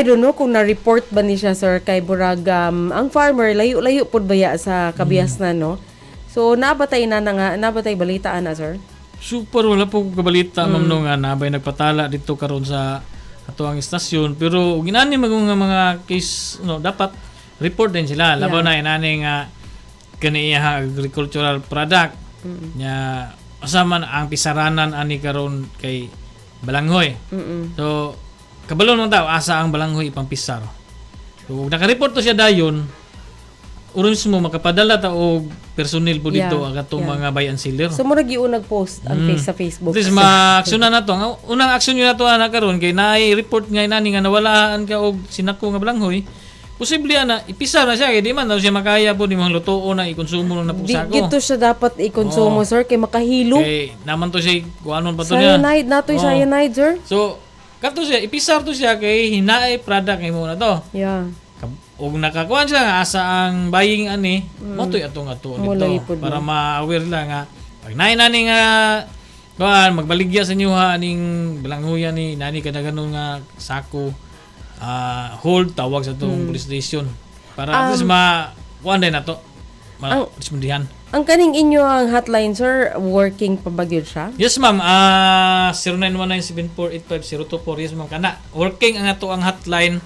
don't know kung na-report ba ni siya, sir, kay Burag, ang farmer, layo-layo pod baya sa kabias na, no? So, nabatay na, na nga, nabatay balitaan na, sir? Super wala po ko kabalita, ma'am, no, nga nabay nagpatala dito karon sa ato ang istasyon, pero ginani magong nga mga case, no, dapat report din sila labaw na inani nga kani iya agricultural product nya asa man ang pisaranan ani karon kay balanghoy. So kabalo man tao asa ang balanghoy ipampisar. So ug naka-report to siya dayon, uron mismo makapadala ta og personnel po dito ang katong mga buy and seller. So, murag yung nag-post ang face sa Facebook. At least ma-action na nato. Ang unang action yun nato ana karon kay naay report nga inani nga nawalaan ka og sinako nga balanghoy. Posible ana ipisar na siya kay di man daw siya makaya po ni mga lutuo na ikonsumo lang na po Di sako. gito siya dapat ikonsumo, sir, kay makahilo. Kay naman to siya kuanon pa to niya. Cyanide, natoy Oo. cyanide, sir. So kato siya ipisar to siya kay hinaay product imo na to. Og nakakuan siya nga asa ang buying ani, mo to'y atong ato Mo dito lagi pod, para ma-aware lang nga pag naay nani nga kuan magbaligya sa inyo ha aning balanghuyan ni nani kada ganun nga sako, hold tawag sa tong police station para at least ma kuan din nato ma respondihan. Ang kaning inyo ang hotline, sir, working pa ba gyud siya? Yes, ma'am, 0919-7485024. Yes, ma'am, kana. Working ang ato ang hotline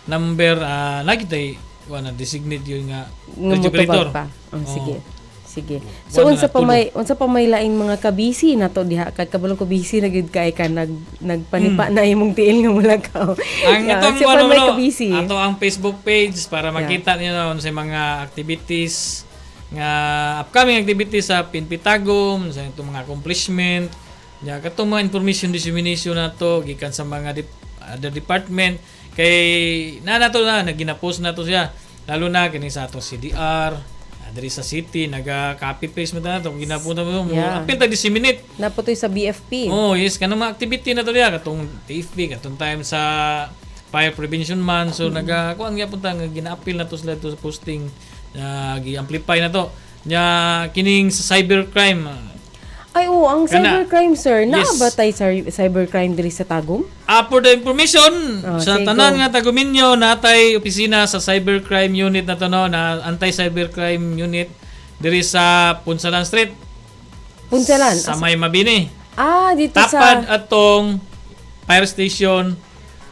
number, lagi tay kuan na designate yun nga Nga radio motubag operator. pa. Oh, Oo. sige. Sige. So Wala unsa na, pa may unsa pa may laing mga kabisi nato diha kay kabalo ko busy na gyud kay ka nagpanipa na imong tiil nga mulakaw. Ang Yeah, atong unsa pa ano, may no, kabisi. ato ang Facebook page para makita niyo no, sa mga activities nga upcoming activities sa PNP Tagum, sa itong mga accomplishment. Nya katong mga information dissemination nato gikan sa mga other department kay na nato na nagina-post na to siya, lalo na kini sa ato CDR, diri sa city naga copy paste mo na to, ginapunta mo mo apil ta disseminate. Naputoy sa BFP. Oh, yes, kanang mga activity na to diya katong TFP, katong time sa Fire Prevention Month. So naga kuan gyapon ta nga gina-appeal na to sila to sa posting, gi-amplify na to. Nya kining sa cybercrime, Ay, oo, ang Kana. cybercrime, sir. Naa Yes. ba tay cybercrime diri sa Tagum? For the information Oh, sa sige, tanan go. nga taguminyo, natay opisina sa cybercrime unit na to, no, na anti-cybercrime unit diri sa Punsalan Street. Punsalan. Sa may Mabini. Ah, dito Tapad sa atong fire station.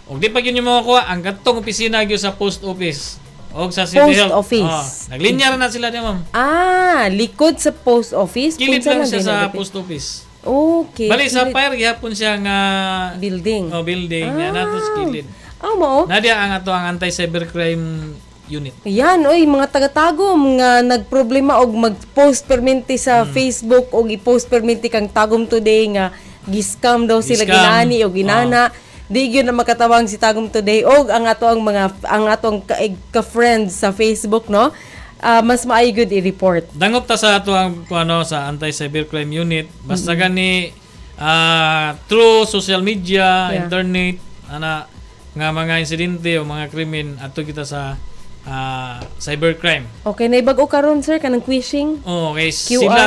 Og di pa gyud nimo makuha ang katong opisina gyud sa post office og sa City Post Health. office. Oh, naglinya ra na sila niya, ma'am. Ah, likod sa post office. Kilid lang Punsalan siya din sa ang dapit. post office. Okay. Bali sa kilid. fire gihapon siya nga Building. Oh, building. Ah. Nato sa kilid. Ah, mao. Nadia ang ato ang anti-cybercrime unit. Yan, oy, mga taga-Tagum nga nagproblema og mag-post perminti sa Facebook og i-post perminti kang Tagum Today nga giscam daw sila Giscam. ginani o ginana. Di gyud na makatawang si Tagum Today og ang ato ang mga ang atong ka-friends sa Facebook, no? Ah, mas maayo gyud i-report. Dangop ta sa ato ang kung ano sa anti-cybercrime unit. Basta gani through social media, internet, ana nga mga insidente o mga krimen, ato kita sa cybercrime. Okay, naibag-o karon, sir, kanang quishing. Oh, okay. QR? Sila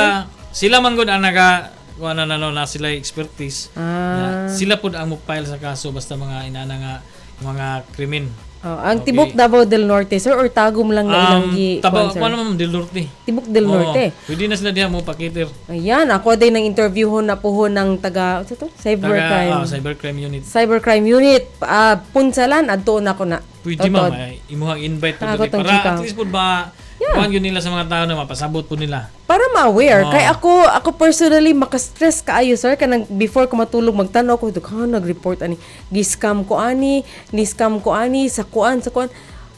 sila man gud ang naga kung ano na, no, na sila expertise. Na sila pud ang mo-file sa kaso basta mga inana nga mga krimen. Oh, ang tibok Davao del Norte, sir, or Tagum lang na ilang gi Taba, kuan, sir? kuan naman del Norte. Tibok del Oo, Norte. pwede na sila diha mo pakiter. Ayan, ako din ng interview ho na po ho ng taga, ano to? Cybercrime. Taga, cybercrime unit. Cybercrime Unit. Ah, Punsalan, adto na ko na. Pwede, Totoo. ma'am, ay, imuhang invite po Ako diri tong para chika. at least po ba kuan yun nila sa mga tao na mapasabot po nila. Para ma-aware. Kay ako, ako personally, maka-stress kaayo, sir. Kanang before ko matulog, magtanaw ko, ha, nag-report ani. Gi-scam ko ani, ni-scam ko ani, sa kuan, sa kuan.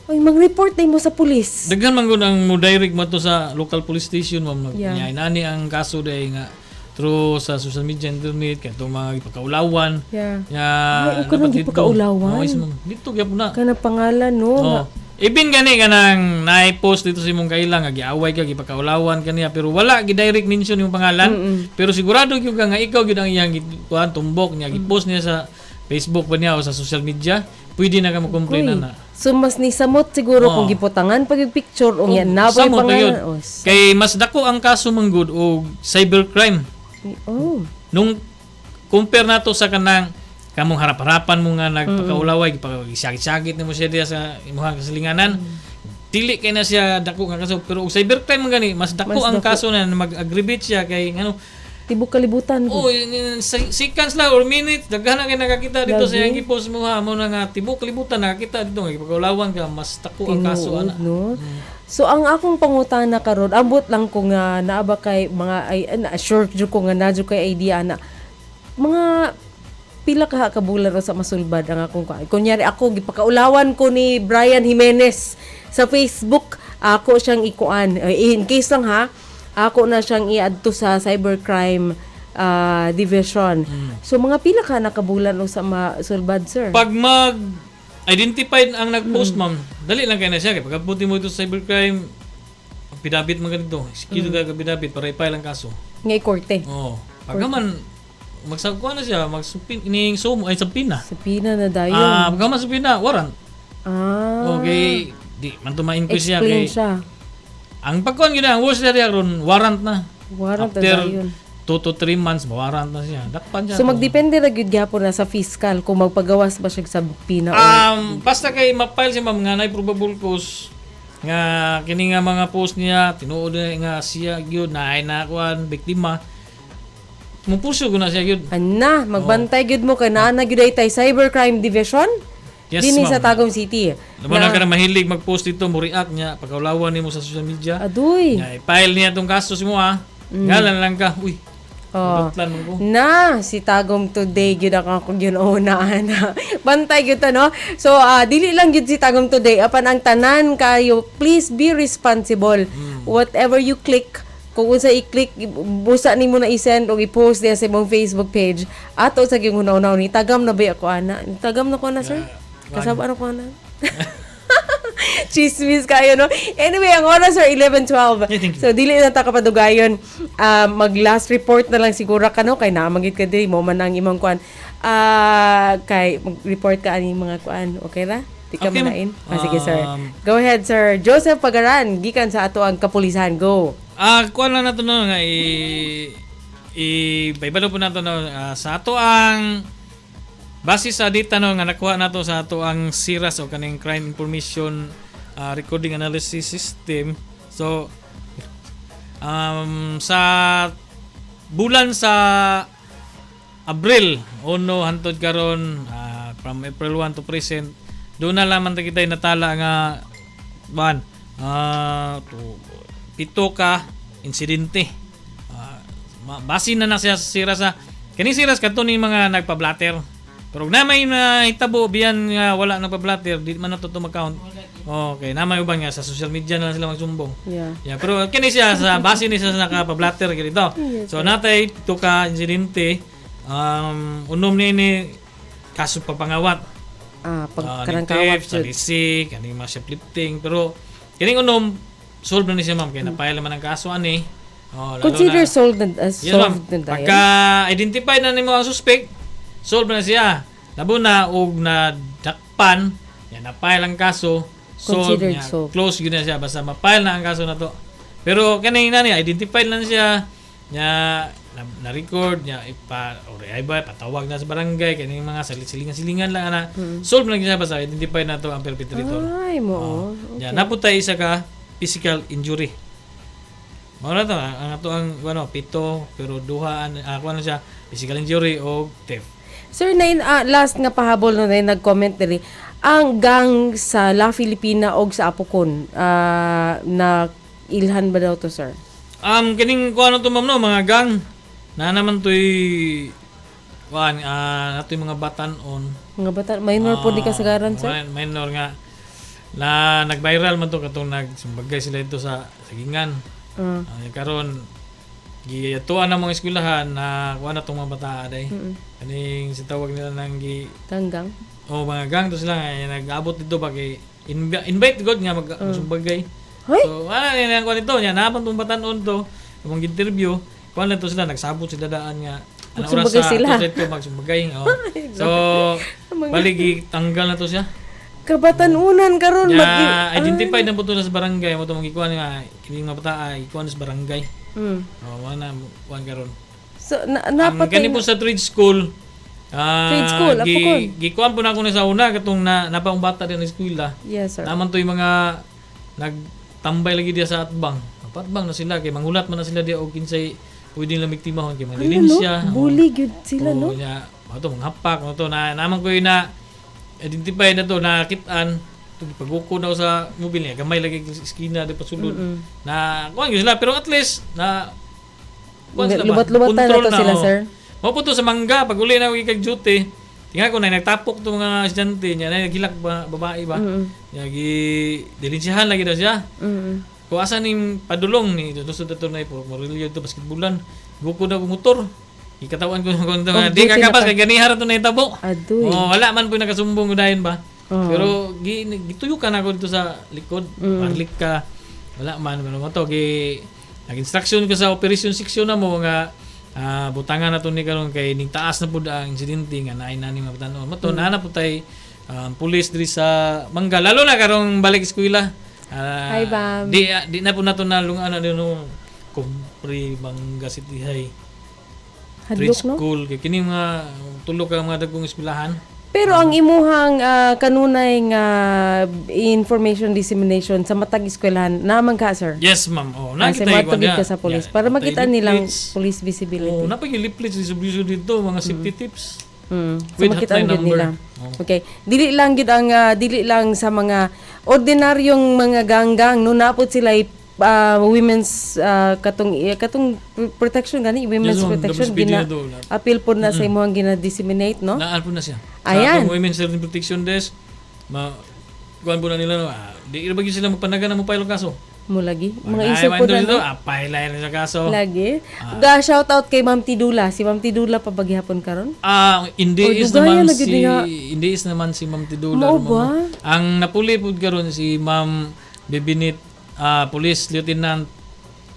Ay, mag-report na mo sa pulis. Daghan man gud ang mo direct mo to sa local police station, ma'am. Yeah. Yeah. Inani ang kaso day nga through sa social media, internet, kay itong mga gipakaulawan. Yeah. Ya, Ay, ikaw nang dapat dito. gipakaulawan. Oo, is, ma'am. Dito gyapon na. Kanang pangalan, no? Oh. Ibin gani kanang na-post dito sa imong kaila nga giaway ka, gipakaulawan kaniya, pero wala gi direct mention yung pangalan. Pero sigurado gyud ka nga ikaw gyud ang iyang gikuan tumbok niya, gipost niya sa Facebook ba niya o sa social media, pwede na ka mo complain Uy. na. So, mas nisamot siguro kung giputangan pag yung picture o yan na ba yung Samot na pangalan? yun. Oh, Kay mas dako ang kaso man gud og cybercrime. oh. Nung compare nato sa kanang kamong harap-harapan mo nga nagpakaulaway, gipakasakit-sakit nimo siya diya sa imong kasilinganan. Dili kay na siya dako nga kaso, pero og cybercrime man gani mas dako Mas ang dako. kaso na mag-aggravate siya kay ngano Tibok kalibutan. oh, seconds lang or minutes daghan na kay nakakita dito sa Lagi. iyang gipost mo ha mo na nga tibok kalibutan nakakita dito nga gipakaulawan ka, mas dako ang kaso Tinuod, ana. no? So ang akong pangutana karon, ambot lang ko nga naa ba kay mga ay na, sure jud ko nga naa jud kay idea na mga pila ka ka bulan ra sa masulbad ang akong kuan. Kunyari ako gipakaulawan ko ni Brian Jimenez sa Facebook, ako siyang ikuan. Eh, in case lang ha, ako na siyang iadto sa cybercrime division. So mga pila ka nakabulan o sa masulbad, sir? Pag mag identified ang nag-post, ma'am, dali lang kay na siya kay pagkabuti mo ito sa cybercrime, pidabit man ganito. Execute ka ka pidabit para i-file ang kaso. Ngay korte. Oo. Pagka man magsagkuan na siya, magsupin ining sumo ay sabina. Sa pina na dayon. Ah, pagka man sabina, warrant. Ah. Okay, di man to ma-inquest siya Explain kay siya. ang pagkuan gyud ang worst na ron, warrant na. Warrant na After dayon. 2 to 3 months, warrant na siya. Dakpan siya. So magdepende ra gyud gyapon na sa fiscal kung magpagawas ba siya sa pina or Basta kay ma-file siya, ma'am, nga naay probable cause nga kini nga mga post niya tinuod na nga siya gyud na ay nakuan biktima, mupusyo ko na siya gyud. Ana, magbantay gyud mo kay naa na gyud ay tay cybercrime division. Yes, dinhi ma'am. sa Tagum City. Laban na ka na mahilig mag-post dito, mo react niya, pagkaulawan nimo sa social media. Aduy. Nga, i-file niya tong kaso si mo ah. Ngalan lang ka. Uy. Oh. Dutlan mo ko. Na si Tagum Today gyud ang ako gyud una ana. Bantay gyud ta, no. So dili lang gyud si Tagum Today apan ang tanan kayo, please be responsible. Whatever you click, Kung unsa i-click, busa nimo na i-send o i-post diya sa imong Facebook page. Ato sa gyung hunaw-hunaw ni tagam na ba ako ana? Tagam na ko ana, sir? Kasaba na ko ana. Chismis kayo, no? Anyway, ang oras, sir, 11:12. Yeah, thank you. So, dili na ta kapadugayon. Mag last report na lang siguro ka, no? Kay naamagit ka diri, mo man ang imong kuan. Kay mag-report ka ani mga kuan. Okay ra? Di ka Okay, manain? Sige, sir. Go ahead, sir. Joseph Pagaran, gikan sa ato ang kapulisan. Go. Kuan lang nato, no, nga i i baybalo po nato, no, sa ato ang base sa data, no, nga nakuha nato sa ato ang CIRAS o kaning Crime Information Recording Analysis System. So sa bulan sa Abril 1 hantod karon, from April 1 to present, doon na lamang ta kita natala nga ban to, 7 ka insidente. Base na na siya sa CIRAS, sa kaning CIRAS kadto ni mga nagpa-blatter, pero na may nahitabo biyan nga wala nagpa-blatter, di man nato to mag-count. Okay, na may uban nga sa social media na lang sila magsumbong. Yeah, pero kini siya sa base ni siya sa nakapa-blatter ganito. So natay 7 ka insidente, 6 ni ini kaso pagpangawat. Pag Ning kanang kawat theft, jud. salisi, kaning mga shoplifting, pero kining 6 solve na ni siya, ma'am, kay na-file naman ang kaso ani. Oh, lalo Consider solved na, Yes, ma'am. solved na dayon. Pagka identify na nimo ang suspect, solve na siya. Labo na og na dakpan, yan na-file ang kaso, solve Considered niya. solved. Close yun na siya basta ma-file na ang kaso na to. Pero kanay na niya identified lang siya nya na-record niya ipa or ay ba patawag na sa barangay kaning mga silingan-silingan lang ana. Solve na gyud siya basta identify na to ang perpetrator. Ay mo. Oh. Nya naputay isa ka physical injury. Mao na to ang ato ang ano 7, pero duha ako ano siya physical injury o theft. Sir, nain, last nga pahabol, no, na nag-comment diri ang gang sa La Filipina og sa Apokon, na ilhan ba daw to, sir? Kining kuano to, ma'am, no, mga gang na naman to'y kuan natoy mga batan-on. Mga bata, minor po di kasagaran, sir. Minor nga na nag-viral man to katong nagsumbagay sila ito sa sagingan. Karon giyatuan ng mga eskwelahan na kuan na tong mga bata day. Kaning si tawag nila nang gi Gang gang. Oh, mga gang to sila nga eh, nag-abot dito ba kay invite god nga mag sumbagay. Hoy! So, wala na ang kuan dito nya napon tong batan-on to, among interview, kuan na to sila nagsabot sila daan nga ano oras Magsumbagay sa sila. dito magsumbagay. Oh. So, baligi tanggal na to siya. Kabatanunan karon Nya mag identified na po to sa barangay mo to magikuan nga kining mga bata ay ikuan sa barangay. Oh, wala na kuan karon. So na, Ang napatay gani po sa trade school. Trade school, Apokon. Gikuan po na ako ni sa una katong na napaong bata din sa eskwela. Yes, sir. Naman to yung mga nagtambay lagi diya sa atbang. Patbang na sila kay manghulat man na sila diya og kinsay pwede nila biktimahon kay Ano, no? manglilinsya. Bully gyud sila, no? Nya, mao to manghapak mao to na naman ko yung na identify na to nakitaan to pagukod daw sa mobile niya gamay lagi sa eskina di pasulod na kuan gyud sila, pero at least na kuan sila ba? Lubat-lubatan na Control to sila, oh. sir. Mao po to sa mangga pag uli na ako kag duty. Tingnan ko na nagtapok to mga estudyante niya na naghilak ba, babae ba. Niya gi dilinsyahan lagi daw siya. Kung asa ning padulong ni tusod to na puro morilyo to basketballan. Gukod ako motor. Ikatawan ko kung Oh, di duty na kakapas ka. kay ganihara to na itabo. Aduy. Oh, wala man po nakasumbong ko dayon ba. Oo. Pero gi gituyukan ako dito sa likod, parlik ka. Wala man pero mo to gi nag-instruction ko sa operation section na mo nga butangan na to ni karon kay ning taas na pud ang insidente nga naay na ni mga batanon. Mo to naa na pud tay pulis diri sa Mangga lalo na karong balik eskwela. Hi, Bam. Di na po nato nalungan na no Kumpre Mangga City High. Trade Hadlok, no? school kay kini mga tulo ka mga dagkong eskwelahan. Pero ang imuhang kanunay nga information dissemination sa matag eskwelahan naman ka, sir? Yes, ma'am. Oh, Kasi nakita ko matugid ka sa police para makita nilang police Oh, visibility. napag leaflets distribution dito, mga safety tips. So With makita hotline gyud number. nila. Oh. Okay. Dili lang gyud ang dili lang sa mga ordinaryong mga ganggang, no, napot sila women's katong katong protection gani, women's Yes, ma'am. protection WSPD gina na do, lahat. appeal po na sa imuhang gina-disseminate, no? Naan po na siya. Ayan. Sa atong Women's Health and Protection Desk, ma kuan po na nila, no, di ba gyud sila magpanagan na mo file og kaso. Mo lagi. Mga Ay, isip po na, dito, no? apay lain sa kaso. Lagi. Ga shout out kay Ma'am Tidula. Si Ma'am Tidula pa ba gihapon karon? Ah, hindi Oh, is dugayan naman na gyud si niya. hindi is naman si Ma'am Tidula. Mao Ma'am, ba? no? Ang napuli pud karon si Ma'am Bibinit, Police Lieutenant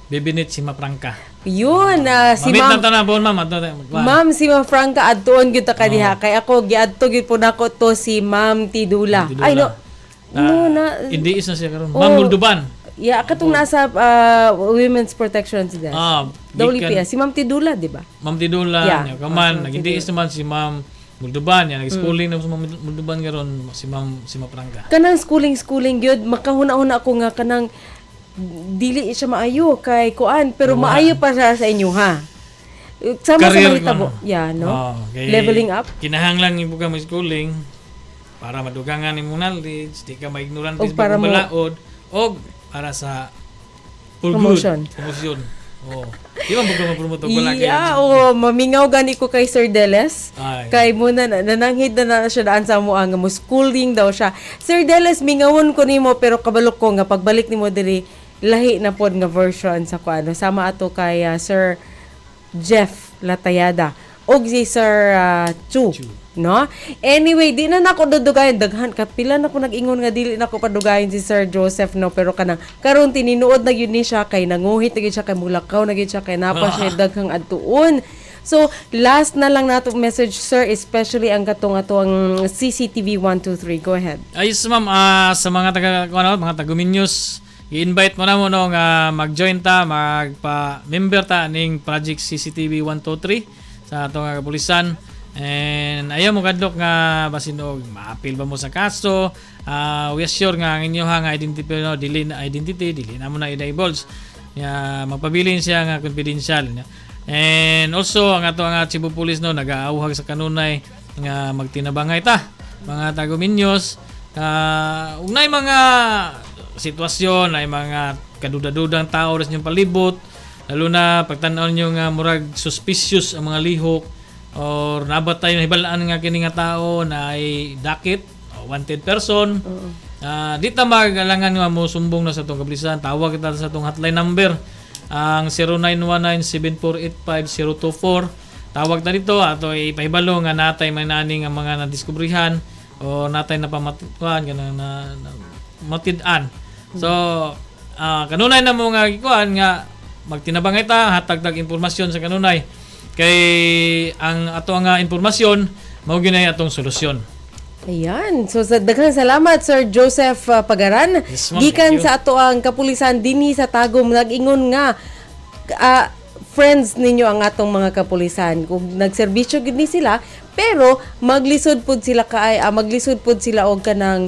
Bibinit si Maprangka. Yun, si Mamit Ma'am na tanan po, ma'am. Ato tayo. Ma'am, si Ma'am Franca adtuon gyud ta kadiha kay ako giadto gyud po nako to si Ma'am Tidula. Tidula. Ay no. No na. Hindi is na siya karon. Oh. Ma'am Mulduban. Yeah, katong nasa Women's Protection Desk. Gikan WPS. Si Ma'am Tidula, di ba? Ma'am Tidula, yeah. Kaman, Oh, si Ma'am. Nag-hindi is naman si Ma'am Mulduban, yan nag-schooling na si Ma'am Mulduban karon si Ma'am si Maprangka. Kanang schooling schooling gyud makahuna-huna ako nga kanang dili siya maayo kay kuan pero maayo pa siya sa inyo ha. Sama sa Career mahitabo. ko, no? Yeah, no? Oo, kay Leveling up. Kinahanglan imo ka mag-schooling para madugangan imong knowledge, di ka maignorante Og sa para para balaod og para sa for Promotion. good. Promotion. Oo. Di ba mo ka ma-promote og wala kay Yeah, oo, mamingaw gani ko kay Sir Deles. Ay. Kay muna na, nananghid na na siya daan sa amoa nga mo schooling daw siya. Sir Deles, mingawon ko nimo pero kabalok ko nga pagbalik nimo diri lahi na pod nga version sa kuano. Sama ato kay Sir Jeff Latayada og si Sir Chu. No? Anyway, di na nako dudugayon daghan kapila na ko nag-ingon nga dili na ko padugayon si Sir Joseph, no, pero kanang karon tininuod na gyud ni siya kay nanguhit na gyud siya kay mulakaw na gyud siya kay napa siya daghang adtuon. So, last na lang nato message, sir, especially ang katong atoang CCTV 123. Go ahead. Ayos ma'am, sa mga taga ano, mga taga-Minyos, i-invite mo na mo no nga mag-join ta, magpa-member ta ning Project CCTV 123 sa atong nga kapulisan. And ayaw mo kadlok nga basin og maapil ba mo sa kaso, we are sure nga ang inyo nga identity no, dili na identity, dili na mo na i-divulge. Ya, magpabilin siya nga confidential. And also ang ato nga Cebu Police no nagaawhag sa kanunay nga magtinabangay ta mga taguminyos ug naay mga sitwasyon ay mga kaduda-dudang tao sa inyong palibot, lalo na pagtan-aw niyo nga murag suspicious ang mga lihok or nabatay na hibalaan nga kini nga tao na ay dakit o wanted person, di ta mag-alangan nga mo sumbong na sa atong kablisan. Tawag kita sa atong hotline number, ang 0919-7485-024. Tawag ta dito ato ipahibalo nga natay may nani nga mga nadiskubrihan o natay na pamatuan kanang na matid-an. So kanunay na mo nga gikuan nga magtinabangay ta, hatag tag impormasyon sa kanunay kay ang ato nga impormasyon mao gyud atong solusyon. Ayan. So, sa daghang salamat, Sir Joseph Pagaran. Yes, ma'am. Gikan Thank you. sa ato ang kapulisan dinhi sa Tagum, nag-ingon nga friends ninyo ang atong mga kapulisan. Kung nagserbisyo gid ni sila, pero maglisod pud sila kaay, maglisod pud sila og kanang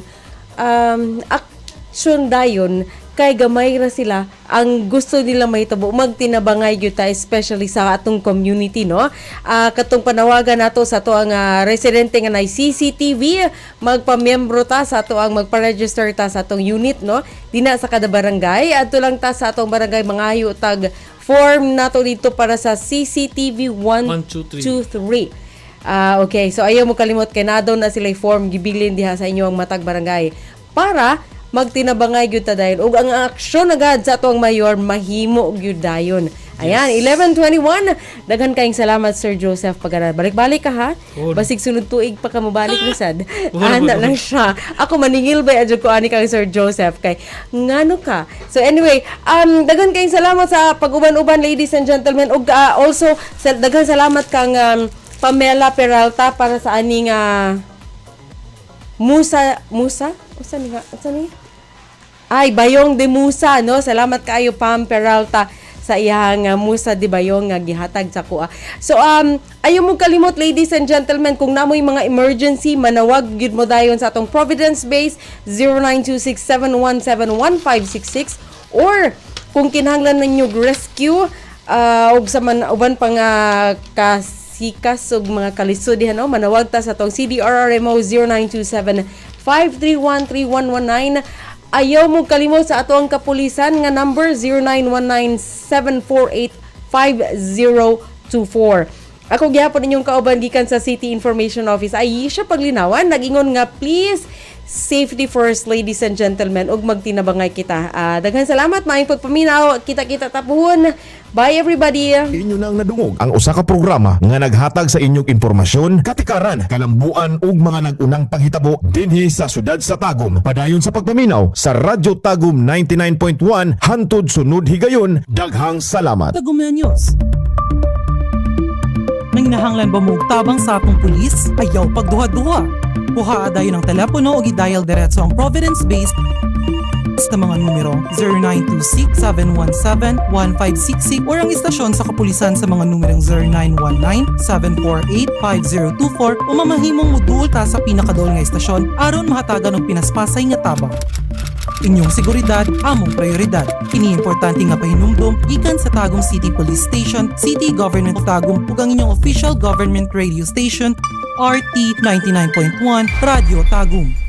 action dayon kay gamay ra sila ang gusto nila mahitabo magtinabangay gyud ta, especially sa atong community, no? Katong panawagan nato sa ato ang residente nga nay CCTV, magpamiyembro ta sa ato ang magpa-register ta sa atong unit, no, dina sa kada barangay. Adto lang ta sa atong barangay mangayo tag form nato dito para sa CCTV 1 1, 2, 2 3. Okay. So ayaw mo kalimot kay na daw na sila form gibilin diha sa inyo ang matag barangay para magtinabangay gyud ta dayon ug ang aksyon agad sa atong mayor mahimo gyud dayon. Ayan, 11:21. Daghan kayong salamat, Sir Joseph Pagaran. Balik-balik ka ha. Basig sunod tuig pa ka mobalik ni sad. Ana lang siya. Ako maningil ba adyo ko ani kang Sir Joseph kay ngano ka. So anyway, daghan kayong salamat sa pag-uban-uban, ladies and gentlemen, ug also sa, daghan salamat kang Pamela Peralta para sa aning Musa Musa usa ni nga usa ni ay Bayong de Musa, no? Salamat kaayo, Pam Peralta, sa iyang Musa de Bayong nga gihatag sa kuha. So ayaw mo kalimot, ladies and gentlemen, kung namoy mga emergency manawag gyud mo dayon sa atong Providence Base 0926-717-1566 or kung kinahanglan ninyo og rescue og sa man uban pa nga kasikas og mga kalisod diha, no, manawag ta sa atong CDRRMO 0927 5313119. Ayaw mo kalimot sa ato ang kapulisan nga number 0919-748-5024. Ako gihapon inyong kauban gikan sa City Information Office. Ay siya Paglinawan, nag-ingon nga please Safety first, ladies and gentlemen, ug magtinabangay kita. Daghan salamat, maayong pagpaminaw. Kita-kita ta puhon. Bye, everybody. Inyo nang nadungog ang usa ka programa nga naghatag sa inyong impormasyon, katikaran, kalambuan ug mga nag-unang panghitabo dinhi sa syudad sa Tagum. Padayon sa pagpaminaw sa Radyo Tagum 99.1 hantod sunod higayon. Daghang salamat. Tagumenyos. Nanginahanglan ba mo og tabang sa atong pulis? Ayaw pagduha-duha. Kuhaa dayon ang telepono o i-dial diretso ang Providence-based sa mga numero 0926-717-1566 or ang istasyon sa kapulisan sa mga numerong 0919-748-5024 o mamahimong muduol ta sa pinakadool nga istasyon aron mahatagan og pinaspasay nga tabang. Inyong seguridad, among prioridad. Kini importante nga pahinumdom gikan sa Tagum City Police Station, City Government of Tagum ug ang inyong official government radio station RT 99.1 Radio Tagum.